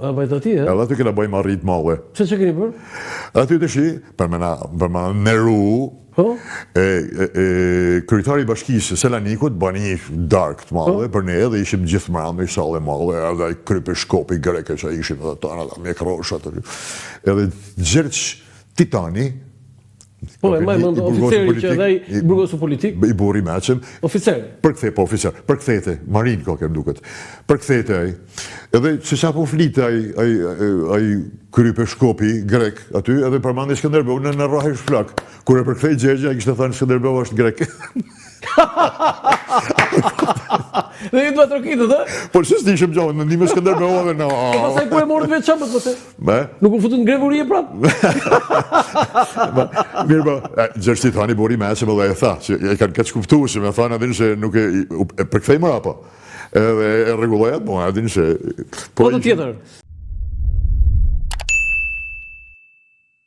A vajtë atje, e? Edhe aty kena bëjmë arrit madhe. Pse që keni bërë? Aty të shi, për me na, për me na neru, Po? e, e, e, kryetari i bashkisë së Selanikut bani një darkë të madhe për ne edhe ishim gjithë mbrëmë, i sallë e madhe, edhe ai kryepeshkopi grek e që ishim edhe tana, ata mjekrosh aty. Edhe Gjergj Titani, Po, e mbaj mend i burgosur oficeri që politik, edhe i burgosur politik. I burri meqëm, Oficer. Përkthe, po oficer, përkthete, Marin ko kem duket. Përkthete ai. Edhe se sa po flitë ai ai ai kryepeshkopi grek aty, edhe përmendi Skënderbeu në në rrahesh flak. Kur e përkthej Gjergja, ai kishte thënë Skënderbeu është grek. Dhe ju duartrokitët, ë? Por se s'dishëm gjë, në ndihmë Skënderbeu edhe në. Po pastaj ku e morët vetë çapët pastaj? Be? Nuk u futët në grevë urie prap? Ma, mirë po, Gjergj Titani burri meqëm edhe e tha, që e kanë keq kuptuar, që me thënë edhe se nuk e, e përkthej mbrapa. Edhe e rregulloi atë, po e din se Po të tjetër.